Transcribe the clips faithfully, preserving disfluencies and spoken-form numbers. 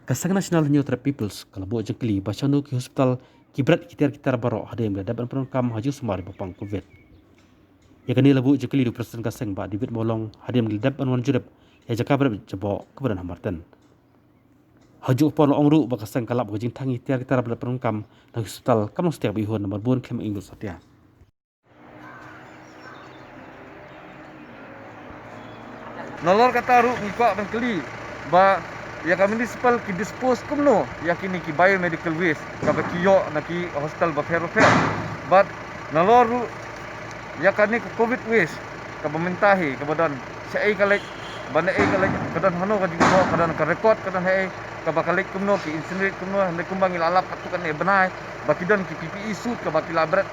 Ka Seng National Hynñiewtrep Peoples ka la buh jingkylli ba shano ki hospital ki bret ki tiar ki tar baroh hadien ba la dep ban pyndonkam ha jingsumar ba pang covid. Ïa kane la buh jingkylli da u President ka seng Bah David Mawlong hadien ba la dep ban wan jurip ïa jaka bret jaboh kaba don ha Marten. Ha kajuh ka por la ong ruh ba ka seng ka lap ka jingthang ïa ki tiar ki tar ba la dep pyndonkam na ki hospital kam long satia kaba ihun namar bun khlem ing lut satia. Nalor kata ruh ngi kwah ban kylli ba ïa ka municipal ki dispose kumno ïa kine ki biomedical waste kaba ki ïoh na ki hospital bapher bapher. Bad nalor ruh ïa kane ka covid waste kaba mynta hi kaba don shaei ka leit, ba naei ka leit, ka don hano ka jingmut, ka don ka record, ka don haei, kaba ka leit kumno, ki incinerate kumno, hynrei kumba ngi la lap katto katne bnai ba ki don ki P P E suit kaba ki la bret,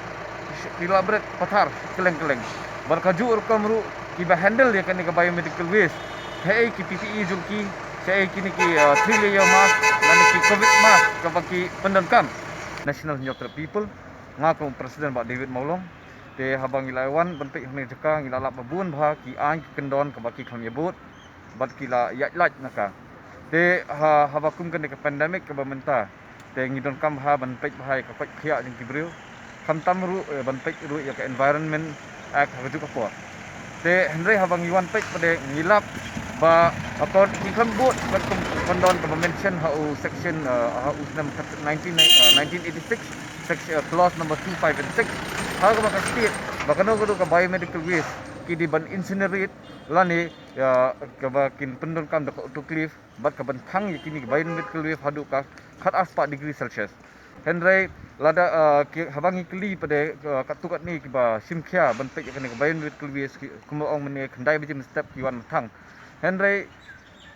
ki la bret pathar kylleng kylleng. Bad kajuh rukom ruh kiba handle ïa kane ka biomedical waste, haei ki P P E jong ki, shaei kine ki, uh, three layer mask lane ki covid mask kaba ki pyndonkam. National Hynñiewtrep People, nga kum u President Bah David Mawlong. Te haba ngi la wan ban peit hangne jaka ngi la lap ba bun bha ki aiñ ki kyndon kaba ki khlem ïabud bad ki la ïaid lait na ka. Te ha, haba kum kane ka pandemic kaba mynta, te ngi donkam bha ban peit bha ïa ka koit khiah jong ki briew. Khamtam ruh, eh, ban peit ruh ïa ka Environment Act ha kajuh ka por. Te hynrei haba ngi wan peit pat de ngi lap ba akor ki khlem bud bad kum kyndon kaba mention ha u section, eh, ha u snem nineteen, eh, nineteen eighty-six, section, eh, clause number two, five and six. Ha kaba ka state ba kano kano ka biomedical waste ki dei ban incinerate lane, eh, kaba kin pyndonkam da ka autoclave bad ka ban thang ïa kine ki biomedical waste haduh ka khatar spah degree Celsius. Hynrei lada, eh, ki, haba ngi kylli pat de, eh, katto katne kiba shim khia ban peit ïa kane ka biomedical waste ki, kumba ong mynne khyndai baje mynstep ki wan thang. Hynrei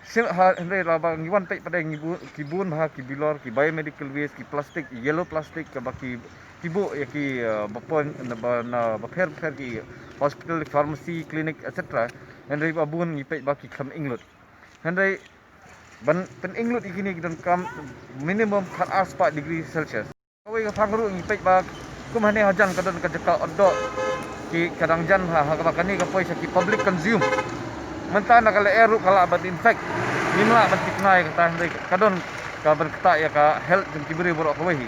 shin ha, hynrei lada ngi wan peit pat de ngi bu-, ki bun bha ki bilor, ki biomedical waste, ki plastic, yellow plastic kaba ki, ki buh ïa ki, eh, ba pon, na ba, na bapher bapher ki hospital, pharmacy, clinic, et cetera. Hynrei ba bun ngi peit ba ki khlem ing lut. Hynrei ban pyn-ing lut ïa kine ki donkam minimum khatar spah degree Celsius. Kawei ka phang ruh ngi peit ba kum hangne hajan ka don ka jaka ot doh ki, ka dang jan ha, ha kaba kane ka poi sha ki public consume. Mynta na ka lyer ruh ka lah ban infect. Ngim lah ban thikna ïa kata, hynrei ka don ka ban ktah ïa ka health jong ki briew baroh kawei hi.